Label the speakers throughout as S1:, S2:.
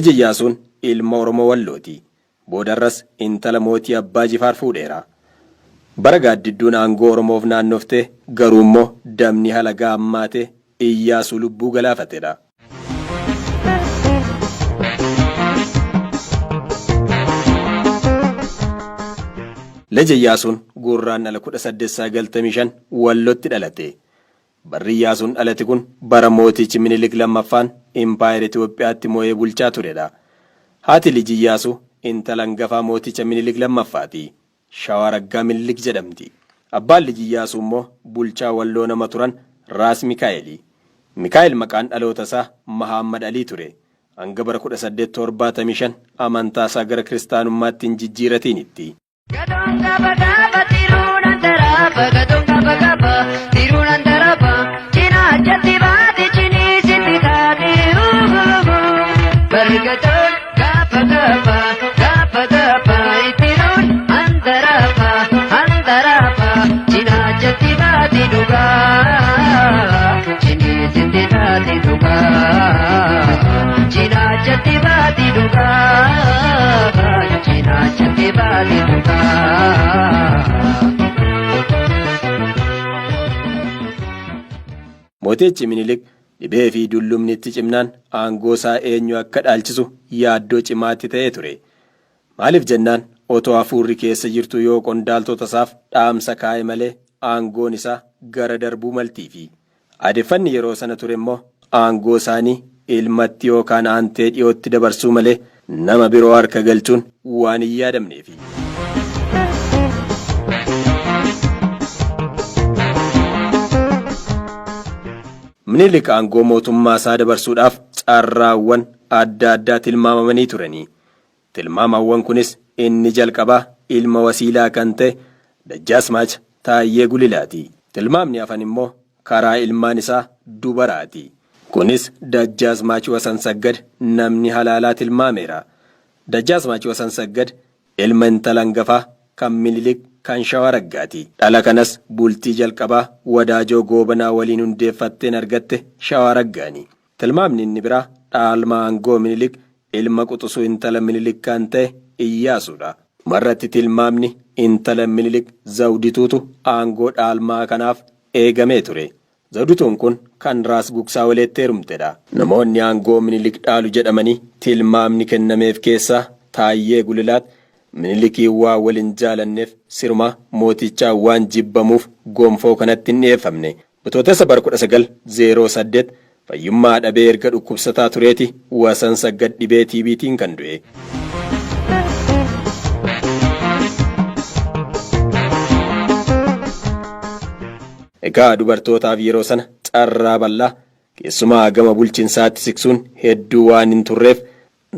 S1: Lij Iyyaasuun ilma Oromoo Wallooti. Boodarras intala mootii Abbaa Jifaar fuudheera. Bara gaaddidduun aangoo Oromoof naannoftee garuummoo dabni halagaa hammaatee Iyyaasuu lubbuu galaafatedha. Lij Iyyaasuun Gurraandhala 1895 Wallotti dhalate. Barri Iyyaasuun dhalate kun bara mootichi Minilik 2ffaan Impaayera Itoophiyaatti mo'ee bulchaa turedha. Haati Lij Iyyaasuu intala hangafaa mooticha Minilik 2ffaati. Shawaa Raggaa Minilik jedhamti. Abbaan Lij Iyyaasuu immoo bulchaa Walloo nama turan Raas Mikaa'eli. Mikaa'el maqaan dhaloota isaa Mahaammad Alii ture. Hanga bara 1875 amantaa isaa gara Kiristaanummaatti hin jijjiiratiinitti.
S2: Gadoon gaba gaba tiruun andaraba gadoon gaba gaba tiruun andaraba cinaachatti baate ciniisitti taate bargatoon gaafa gaafa gaafa gaafa tiruun andaraba andaraba cinaachatti baate dhugaa ciniisitti taate dhugaa cinaachatti baate dhugaa. Cinaachatti baate dhugaa.
S1: Mootichi Minilik dhibee fi dullumni itti cimnaan aangoo isaa eenyu akka dhaalchisu yaaddoo cimaatti ta'ee ture. Maaliif jennaan otoo hafuurri keessa jirtuu yoo qondaaltota isaaf dhaamsa kaa'e malee aangoon isaa gara darbuu maltiifi. Aadeffanni yeroo sana ture immoo aangoo isaanii ilmatti yookaan aantee dhiyootti dabarsuu malee nama biroo harka galchuun waan hin yaadamneefi. Minilik aangoo mootummaa isaa dabarsuudhaaf carraawwan adda addaa tilmaamamanii turanii. Tilmaamawwan kunis inni jalqabaa ilma wasiilaa kan ta'e Dajjaasmaach Taayyee Gulilaati. Tilmaamni hafan immoo karaa ilmaan isaa dubaraati. Kunis Dajjaasmaach Wasansaggad namni halaalaa tilmaameera. Dajjaasmaach Wasansaggad ilma intala hangafaa kan Minilik kan Shawaa Raggaati. Dhala kanas bultii jalqabaa Wadaajoo Goobanaa waliin hundeeffatteen argatte Shawaa Raggaani. Tilmaamni inni biraa dhaalma aangoo Minilik ilma quxusuu intala Minilik kan ta'e Iyyaasuudha. Dhumarratti tilmaamni intala Minilik Zawdituutu aangoo dhaalmaa kanaaf eegamee ture. Zawdituun kun kan Raas Gugsaa Waleetti heerumtedha. Namoonni aangoo Minilik dhaalu jedhamanii tilmaamni kennameef keessaa Taayyee Gulilaat Minilikiin waan wal hin jaalanneef sirumaa mootichaan waan jibbamuuf gonfoo kanatti hin dhiyeeffamne. Bitootessa bara 1908 fayyummaa dhabee erga dhukkubsataa tureeti Wasan Saggad dhibee TBtiin kan du'e. Egaa dubartootaaf yeroo sana carraa bal'aa keessumaa gama bulchinsaatti siksuun hedduu waan hin turreef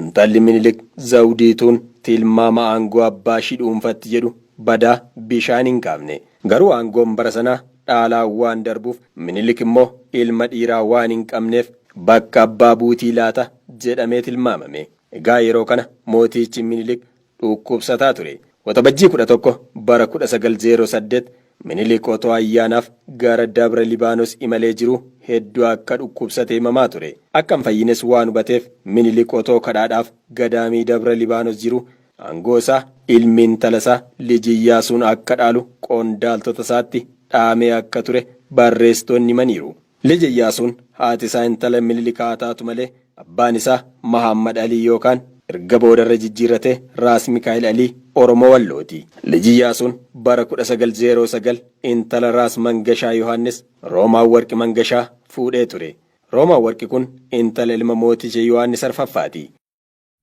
S1: Intalli Minilik Zawdiituun tilmaama aangoo abbaa ishii dhuunfatti jedhu badaa bishaan hin kaafne. Garuu aangoon bara sanaa dhaalaan waan darbuuf Minilik immoo ilma dhiiraa waan hin qabneef bakka abbaa buutii laata jedhamee tilmaamame. Egaa yeroo kana mootiichi Minilik dhukkubsataa ture. Waxabajjii 11 bara 1908 Minilik otoo ayyaanaaf gara Dabra Libaanos imalee jiruu hedduu akka dhukkubsate himamaa ture. Akka hin fayyines waan hubateef Minilik otoo kadhaadhaaf gadaamii Dabra Libaanos jiruu aangoo isaa ilmi intala isaa Lij Iyyaasuun akka dhaalu qondaaltota isaatti dhaamee akka ture barreessitoonni himaniiru. Lij Iyyaasuun haati isaa intala Minilik haa taatu malee abbaan isaa Mahaammad Alii yookaan erga boodarra jijjiirratee Raas Mikaa'el Alii Oromoo Wallooti. Lij Iyyaasuun bara 1909 intala Raas Mangashaa Yohaannis Roomaan Warqi Mangashaa fuudhee ture. Roomaan Warqi kun intala ilma mooticha Yohaannis Arfaffaati.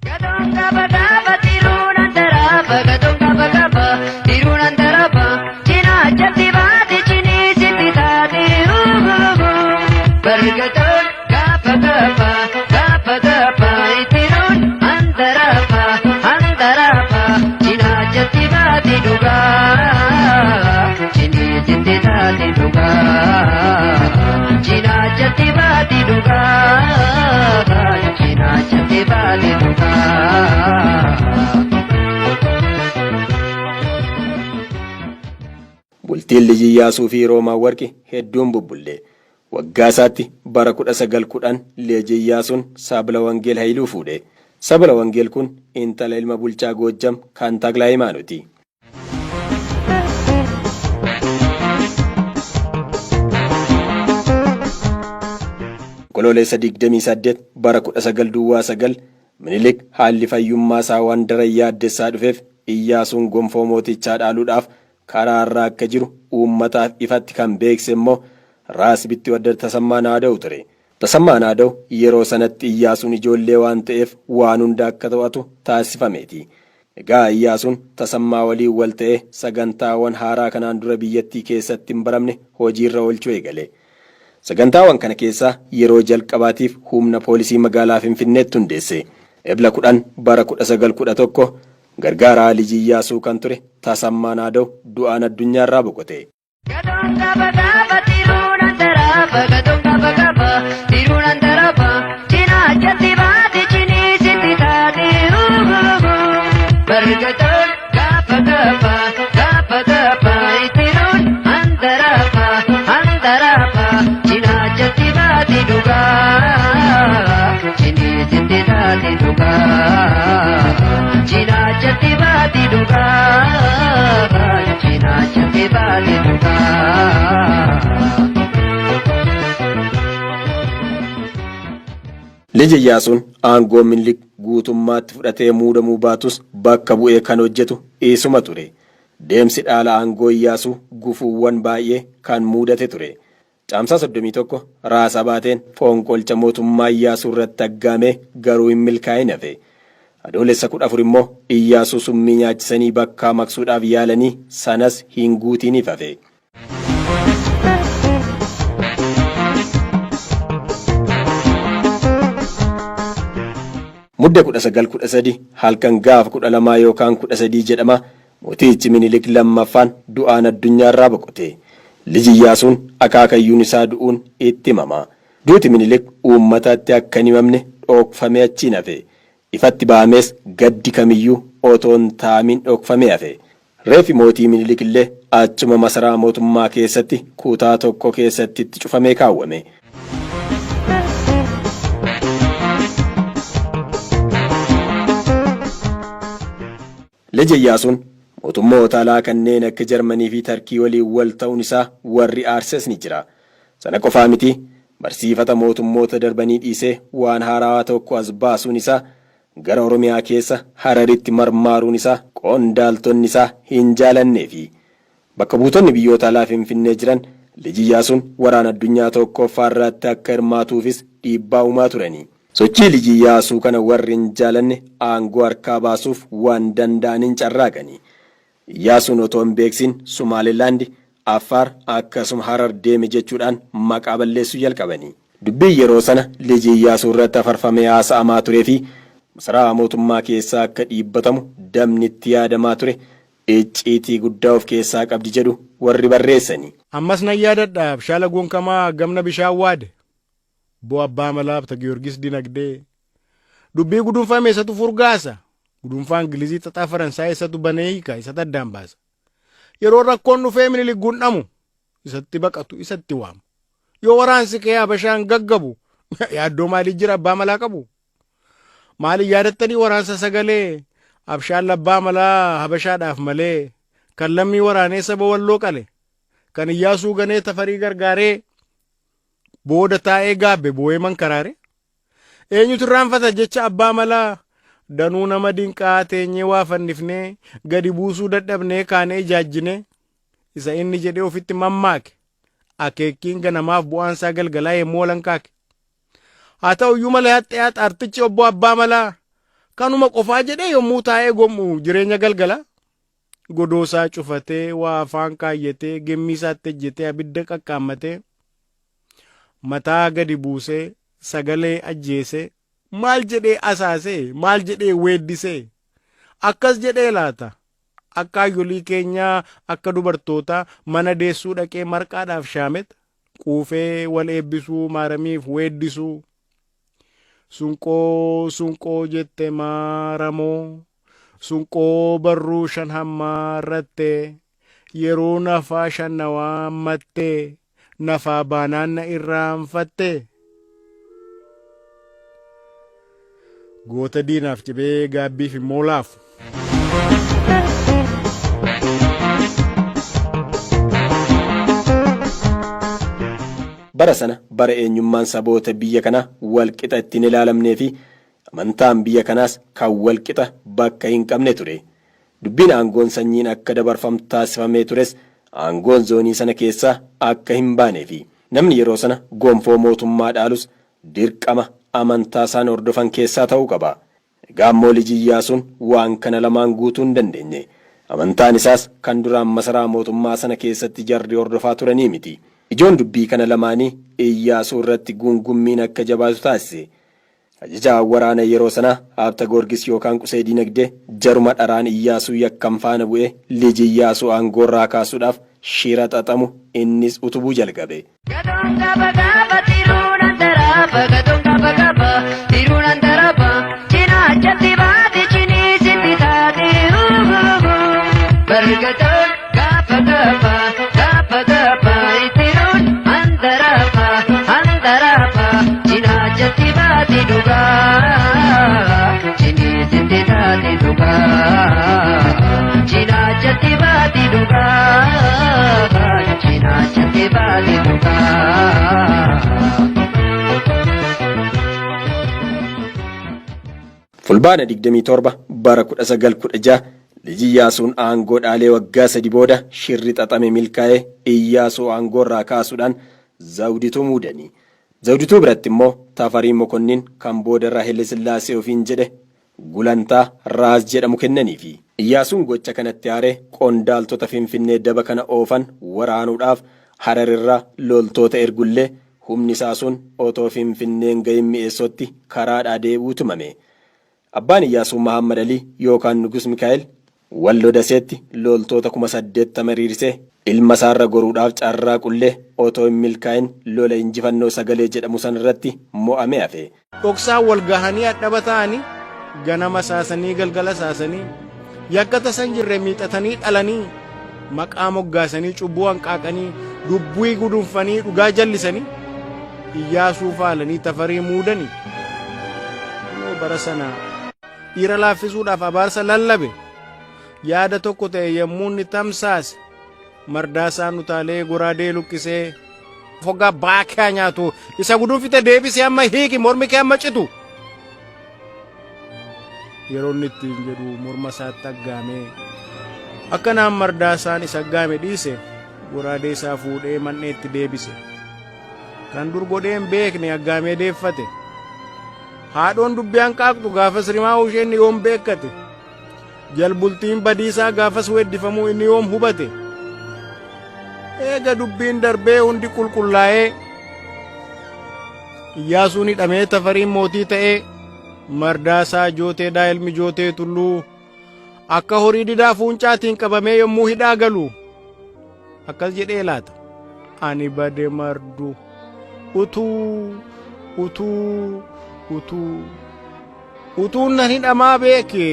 S2: Gadoon gaba gaba tiruun andaraba gadoon gaba gaba tiruun andaraba cinaachatti baate ciniisitti taate bargatoon gaafa gaafa gaafa gaafa tiruun andaraba andaraba cinaachatti baate dhugaa ciniisitti taate dhugaa cinaachatti baate dhugaa. Cinaachatti baate dhugaa.
S1: Bultiin Lij Iyyaasuu fi Roomaan Warqi hedduun bubbulle. Waggaa isaatti bara 1910 Lij Iyyaasuun Sabla Wangeel Hayiluu fuudhe. Sabla Wangeel kun intala ilma bulchaa Goojjam kan Taklaa Hayimaanoti. Onkoloolessa 28 bara 19 duwwaa 9 Minilik haalli fayyummaa isaa waan daran yaaddessaa dhufeef Iyyaasuun gonfoo mootichaa dhaaluudhaaf karaa irra akka jiru uummataaf ifatti kan beekse immoo Raas Bittiwaddad Tasammaa Naadaw ture. Tasammaa Naadaw yeroo sanatti Iyyaasuun ijoollee waan ta'eef waan hunda akka to'atu taasifameeti. Egaa Iyyaasuun Tasammaa waliin wal ta'ee sagantaawwan haaraa kanaan dura biyyattii keessatti hin baramne hojiirra oolchuu eegale. Sagantaawwan kana keessaa yeroo jalqabaatiif humna poolisii magaalaa Finfinneetti hundeesse. Ebla 10 bara 1911 gargaaraa Lij Iyyaasuu kan ture Tasammaa Naadaw du'aan addunyaarraa boqote.
S2: Gatoon gaafa gaafa tiruun antaraafa gatoon gaafa gaafa tiruun antaraafa cinaachatti baate ciniisitti taate bargatoon gaafa gaafa gaafa gaafa tiruun antaraafa antaraafa cinaachatti baate dhugaa ciniisitti taate dhugaa cinaachatti baate dhugaa cinaachatti baate dhugaa.
S1: Lij Iyyaasuun aangoo Minilik guutummaatti fudhatee muudamuu baatus bakka bu'ee kan hojjetu isuma ture. Deemsi dhaala aangoo Iyyaasuu gufuuwwan baay'ee kan muudate ture. Caamsaa 31 Raas Abaateen fonqolcha mootummaa Iyyaasuu irratti aggaamee garuu hin milkaa'in hafe. Adoolessa 14 immoo Iyyaasuu summii nyaachisanii bakkaa maqsuudhaaf yaalanii sanas hin guutiiniif hafe. Mudde 1913 halkan gaafa 12 yookaan 13 jedhama mootichi Minilik lammaffaan du'aan addunyaarraa boqote. Lij Iyyaasuun akaakayyuun isaa du'uun itti himama. Duuti Minilik uummatatti akka hin himamne dhokfamee achiin hafe. Ifatti bahamees gaddi kamiyyuu otoo hin taa'amiin dhokfamee hafe. Reeffi mootii Minilik illee achuma masaraa mootummaa keessatti kutaa tokko keessatti itti cufamee kaawwame. Lij Iyyaasuun mootummoota alaa kanneen akka Jarmanii fi Tarkii waliin wal ta'uun isaa warri aarses ni jira. Sana qofaa miti, barsiifata mootummoota darbanii dhiisee waan haarawaa tokko as baasuun isaa, gara Oromiyaa keessa Hararitti marmaaruun isaa qondaaltonni isaa hin jaalanneefi. Bakka buutonni biyyoota alaa Finfinnee jiran Lij Iyyaasuun waraana addunyaa tokkoffaa irratti akka hirmaatuufis dhiibbaa uumaa turani. Sochii Lij Iyyaasuu kana warri hin jaalanne aangoo harkaa baasuuf waan danda'aniin carraaqani. Iyyaasuun otoo hin beeksiin Sumaaleelaandi, Affaar akkasuma Harar deeme jechuudhaan maqaa balleessuu jalqabani. Dubbiin yeroo sana Lij Iyyaasuu irratti afarfamee haasa'amaa turee fi masaraa mootummaa keessaa akka dhiibbatamu dabni itti yaadamaa ture icciitii guddaa of keessaa qabdi jedhu warri barreessani.
S3: Ammas nan yaadadha abshaala gonkamaa gamna bishaan waade. Bo Abbaa Malaa Habta Giyoorgis Dinagdee. Dubbii gudunfame isatu furgaasa. Gudunfaa Ingilizii xaxaa Faransaay isatu banee hiika isatu addaan baasa. Yeroo rakkoon dhufee Minilik gundhamu isatti baqatu isatti waamu. Yoo waraansi kee Habashaan gaggabu yaaddoo maalii jira Abbaa Malaa qabu? Maali yaadattanii waraansa sagalee abshaalla Abbaa Malaa Habashaadhaaf malee kan lammii waraanee saba walloo qale kan Iyyaasuu ganee Tafarii gargaaree booda taa'ee gaabbe boo'ee mankaraare. Eenyutu irraanfata jecha Abbaa Malaa danuu nama dinqaa teenyee waa fannifnee gadi buusuu dadhabnee kaanee ijaajjinee isa inni jedhee ofitti mammaake akeekkiin ganamaaf bu'aansaa galgalaa yemmuu walankaake. Haa ta'u iyyuu malee haxxee haxaartichi obbo Abbaa Malaa kanuma qofaa jedhee yommuu taa'ee gom'u jireenya galgalaa. Godoosaa cufatee waa afaan kaayyatee gemmii isaatti ejjetee abidda qaqqaammatee mataa gadi buusee sagalee ajjeesee maal jedhee asaasee maal jedhee weeddisee akkas jedhee laata akka hayyolii keenyaa akka dubartootaa mana deessuu dhaqee marqaadhaaf shaamet quufee wal eebbisuu maaramiif weeddisuu sunqoo sunqoo jette maaramoo sunqoo barruu shan hammaarratte yeroo nafaa shan na waammatte nafaa baanaan na irraanfatte. Goota diinaaf cibee gaabbiif immoo laafu.
S1: Bara sana bara eenyummaan saboota biyya kanaa walqixa itti hin ilaalamnee fi amantaan biyya kanaas kan walqixa bakka hin qabne ture. Dubbiin aangoon sanyiin akka dabarfamtu taasifamee tures aangoon zoonii sana keessaa akka hin baaneefi. Namni yeroo sana gonfoo mootummaa dhaalus dirqama amantaa isaan hordofan keessaa ta'uu qaba. Egaa ammoo Lij Iyyaasuun waan kana lamaan guutuu hin dandeenye. Amantaan isaas kan duraan masaraa mootummaa sana keessatti jarri hordofaa turanii miti. Ijoon dubbii kana lamaanii Iyyaasuu irratti guungummiin akka jabaatu taasise. Ajajaan waraana yeroo sanaa Haabta Goorgis yookaan Qusee Diinagdee jaruma dharaan Iyyaasuu yakkan faana bu'ee Lij Iyyaasuu aangoorraa kaasuudhaaf shira xaxamu innis utubuu jalqabe.
S2: Gatoon gaafa gaafa tiruun antarafa gatoon gaafa gaafa tiruun antarafa cinaachatti baate ciniisitti taate bargatoon gaafa gaafa gaafa gaafa tiruun antarafa antarafa cinaachatti baate dhugaa ciniisitti taate dhugaa cinaachatti baate dhugaa cinaachatti baate dhugaa.
S1: Fulbaana 27 bara 1916 Lij Iyyaasuun aangoo dhaalee waggaa 3 booda shirri xaxame milkaa'ee Iyyaasuu aangoorraa kaasuudhaan Zawudituu muudani. Zawudituu biratti immoo Tafarii Mokonnin kan boodarra Haile-Sillaasee ofiin jedhe gulantaa Raas jedhamu kennaniifi. Iyyaasuun gocha kanatti aaree qondaaltota Finfinnee daba kana oofan waraanuudhaaf Hararirraa loltoota ergullee humni isaa sun otoo Finfinnee hin gahin Mi'eessootti karaadhaa deebi'uu tumame. Abbaan Iyyaasuu Mahaammad Alii yookaan Nugus Mikaa'el Wallo Daseetti loltoota 80,000 hiriirsee ilma isaarra goruudhaaf carraaqullee otoo hin milkaa'in lola injifannoo Sagalee jedhamu sanarratti mo'amee hafe.
S3: Dhoksaan wal gahanii hadhaba ta'anii ganama saasanii galgala saasanii yakka tasa hin jirre miixatanii dhalanii maqaa moggaasanii cubbuu hanqaaqanii dubbii gudunfanii dhugaa jallisanii Iyyaasuu faalanii Tafarii muudanii. Kunoo bara sana dhiira laaffisuudhaaf abaarsa lallabe yaada tokko ta'e yommuu inni tamsaase Mardaasaan utaalee goraadee luqqisee foggaa baakee nyaatu isa gudunfite deebisee amma hiiki mormi kee amma citu. Yeroo inni ittiin jedhu morma isaatti aggaamee akkanaan Mardaasaan isa aggaame dhiise goraadee isaa fuudhee man'eetti deebise. Kan dur godhee hin beekne aggaamee deeffate. Haadhoon dubbii hanqaaqxu gaafas rimaa'uu isheen yoom beekkate. Jalbultiin badiisaa gaafas weeddifamuu inni yoom hubate. Eega dubbiin darbee hundi qulqullaa'ee Iyyaasuun hidhamee Tafariin mootii ta'ee Mardaasaa Jooteedhaa ilmi Jootee Tulluu akka horii didaa fuuncaatiin qabamee yommuu hidhaa galu akkas jedhee laata. Ani bade mardu utuu utuu utuu Utuun nan hidhamaa beeke.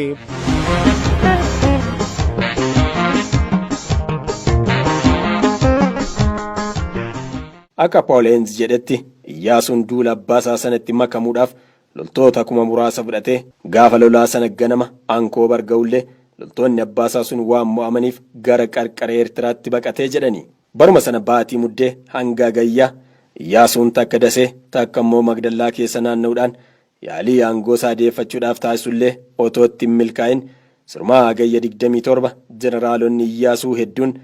S1: Akka Paul Heenz jedhetti Iyyaasuun duula abbaa isaa sanatti makamuudhaaf loltoota muraasa fudhatee gaafa lolaa sana ganama Ankoobar ga'ullee loltoonni abbaa isaa sun waan mo'amaniif gara qarqara Eertiraatti baqatee jedhani. Baruma sana baatii Muddee hanga Hagayyaa Iyyaasuun takka Dasee takka immoo Magdallaa keessa naanna'uudhaan Yaalii aangoo isaa deeffachuudhaaf taasisullee otoo itti hin milkaa'in sirumaa Hagayya 27 jeneraalonni Iyyaasuu hedduun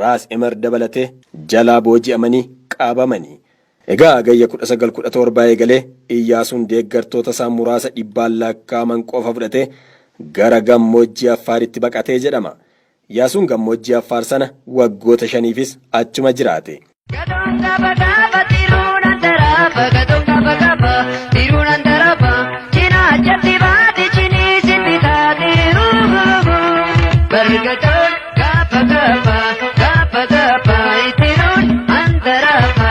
S1: Raas Emer dabalatee jalaa booji'amanii qabamani. Egaa Hagayya 1917 eegalee Iyyaasuun deeggartoota isaa muraasa dhibbaan lakkaa'aman qofa fudhatee gara gammoojjii Affaaritti baqatee jedhama. Iyyaasuun gammoojjii Affaar sana waggoota shaniifis achuma jiraate.
S2: Gatoon gaafa gaafa tiruun antarafa gatoon gaafa gaafa tiruun antarafa cinaachatti baate ciniisitti taate bargatoon gaafa gaafa gaafa gaafa tiruun antarafa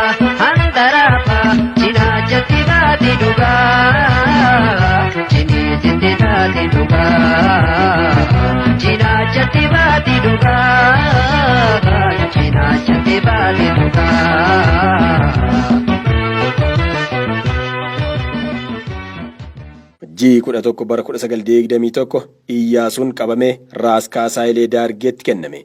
S2: antarafa cinaachatti baate dhugaa ciniisitti taate dhugaa. Cinaachatti baati dhugaa. Cinaachatti baati dhugaa.
S1: Hojii Amajjii 11 bara 1921 Iyyaasuun qabamee Raas Kaasaa Hayilee Daargeetti kenname.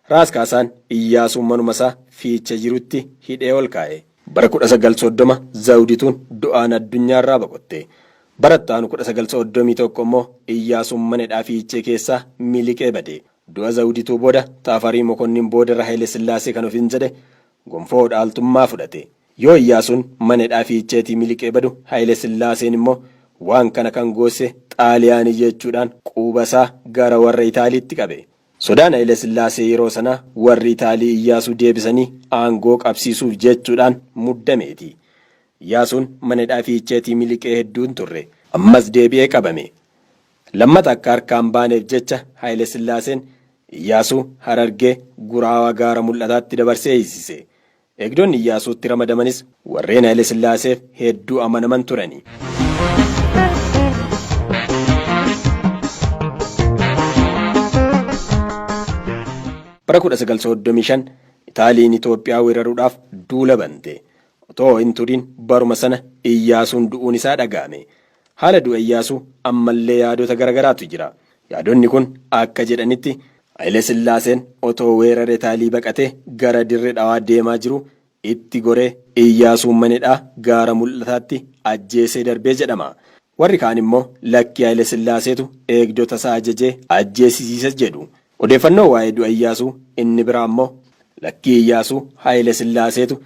S1: Raas Kaasaan Iyyaasuun manuma isaa Fiicha jirutti hidhee ol kaa'e. Bara 1930 Zawudituun du'aan addunyaarraa boqotte. Bara itti aanu 1931 immoo Iyyaasuun mana hidhaa Fiichee keessaa miliqee bade. Du'a Zawudituu booda Tafarii Mokonnin boodarra Hayilesillaasee kan ofiin jedhe gonfoo dhaaltummaa fudhate. Yoo Iyyaasuun mana hidhaa Fiicheetii miliqee badu Hayilesillaaseen immoo waan kana kan goosse Xaaliyaanii jechuudhaan quba isaa gara warra Itaaliitti qabe. Sodaan Hayilesillaasee yeroo sanaa warri Itaalii Iyyaasuu deebisanii aangoo qabsiisuuf jechuudhaan muddameeti. Iyyaasuun mana hidhaa Fiicheetii miliqee hedduu hin turre. Ammas deebi'ee qabame. Lammata akka harkaa hin baaneef jecha Hayilesillaaseen Iyyaasuu Harargee Guraawaa Gaara Mul'ataatti dabarsee hiisise. Eegdonni Iyyaasuutti ramadamanis warreen Hayilesillaaseef hedduu amanaman turani. Bara 1935 Itaaliin Itoophiyaa weeraruudhaaf duula bante. Otoo hin turin baruma sana Iyyaasuun du'uun isaa dhaga'ame. Haala du'a Iyyaasuu ammallee yaadota garagaraatu jira. Yaadonni kun akka jedhanitti Hayilesillaaseen otoo weerara Itaalii baqatee gara Dirre Dhawaa deemaa jiruu itti goree Iyyaasuun mana hidhaa Gaara Mul'ataatti ajjeesee darbee jedhama. Warri kaan immoo lakkii Hayilesillaaseetu eegdota isaa ajajee ajjeesisiise jedhu. Odeeffannoo waa'ee du'a Iyyaasuu inni biraa immoo lakkii Iyyaasuu Hayilesillaaseetu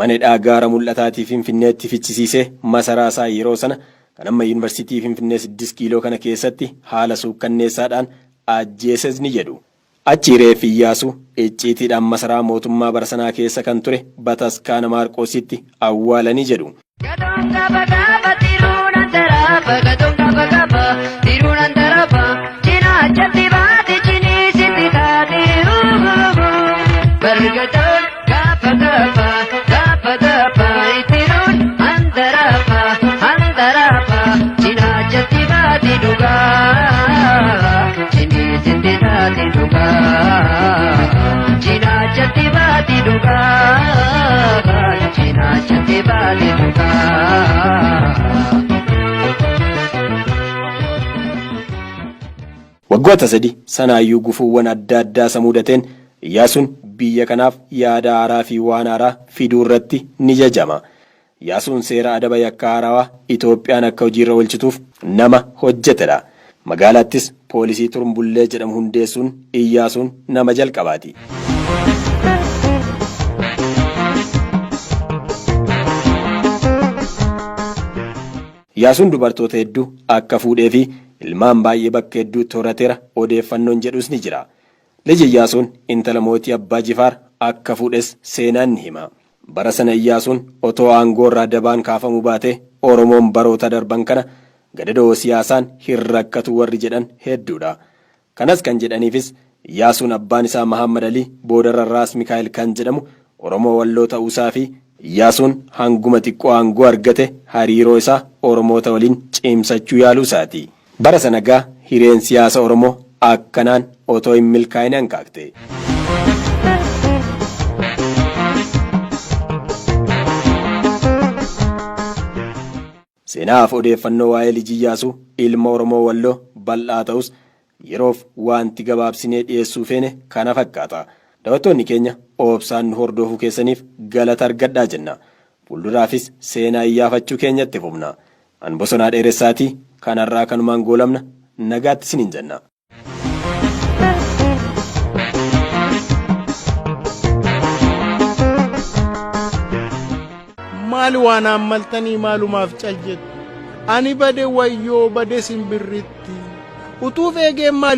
S1: mana hidhaa Gaara Mul'ataatii Finfinneetti fichisiisee masaraa isaa yeroo sana kan amma Yuunivarsiitii Finfinnee Siddis Kiiloo kana keessatti haala suukkanneessaadhaan ajjeeses ni jedhu. Achii reeffi Iyyaasuu icciitiidhaan masaraa mootummaa bara sanaa keessa kan ture Bataskaana Maarqoositti awwaalani jedhu.
S2: Gatoon gaafa gaafa tiruun antaraafa gatoon gaafa gaafa tiruun antaraafa cinaachatti baate ciniisitti taate bargatoon gaafa gaafa gaafa gaafa tiruun antaraafa antaraafa cinaachatti baate dhugaa ciniisitti taate dhugaa cinaachatti baate dhugaa cinaachatti baate dhugaa.
S1: Waggoota sadi sanaayyuu gufuuwwan adda addaa isa mudateen Iyyaasuun biyya kanaaf yaada haaraa fi waan haaraa fiduu irratti ni jajama. Iyyaasuun seera adaba yakkaa haarawaa Itoophiyaan akka hojiirra oolchituuf nama hojjetedha. Magaalaattis poolisii Turmbullee jedhamu hundeessuun Iyyaasuun nama jalqabaati. Iyyaasuun dubartoota hedduu akka fuudhee fi ilmaan baay'ee bakka hedduutti horateera odeeffannoon jedhus ni jira. Lij Iyyaasuun intala mootii Abbaa Jifaar akka fuudhes seenaan ni hima. Bara sana Iyyaasuun otoo aangoorraa dabaan kaafamuu baatee Oromoon baroota darban kana gadadoo siyaasaan hin rakkatu warri jedhan hedduudha. Kanas kan jedhaniifis Iyyaasuun abbaan isaa Mahaammad Alii boodarra Raas Mikaa'el kan jedhamu Oromoo Walloo ta'uusaa fi Iyyaasuun hanguma xiqqoo aangoo argate hariiroo isaa Oromoota waliin cimsachuu yaaluu isaati. Bara sana gaa hireen siyaasa Oromoo akkanaan otoo hin milkaa'in hankaakte. Seenaaf odeeffannoo waa'ee Lij Iyyaasuu ilma Oromoo Walloo bal'aa ta'us yeroof waanti gabaabsinee dhiyeessuu feene kana fakkaata. Daawwattoonni keenya obsaan nu hordofuu keessaniif galata argadhaa jenna. Fuulduraafis seenaa iyyaafachuu keenyatti fufna. An Bosonaa Dheeressaatii kanarraa kanumaan goolabna nagaatti isiniin jenna.
S3: Maali waan ammaltanii maalumaaf cal jettu? Ani bade wayyoo bade simbirritti. Utuuf eegeen maali?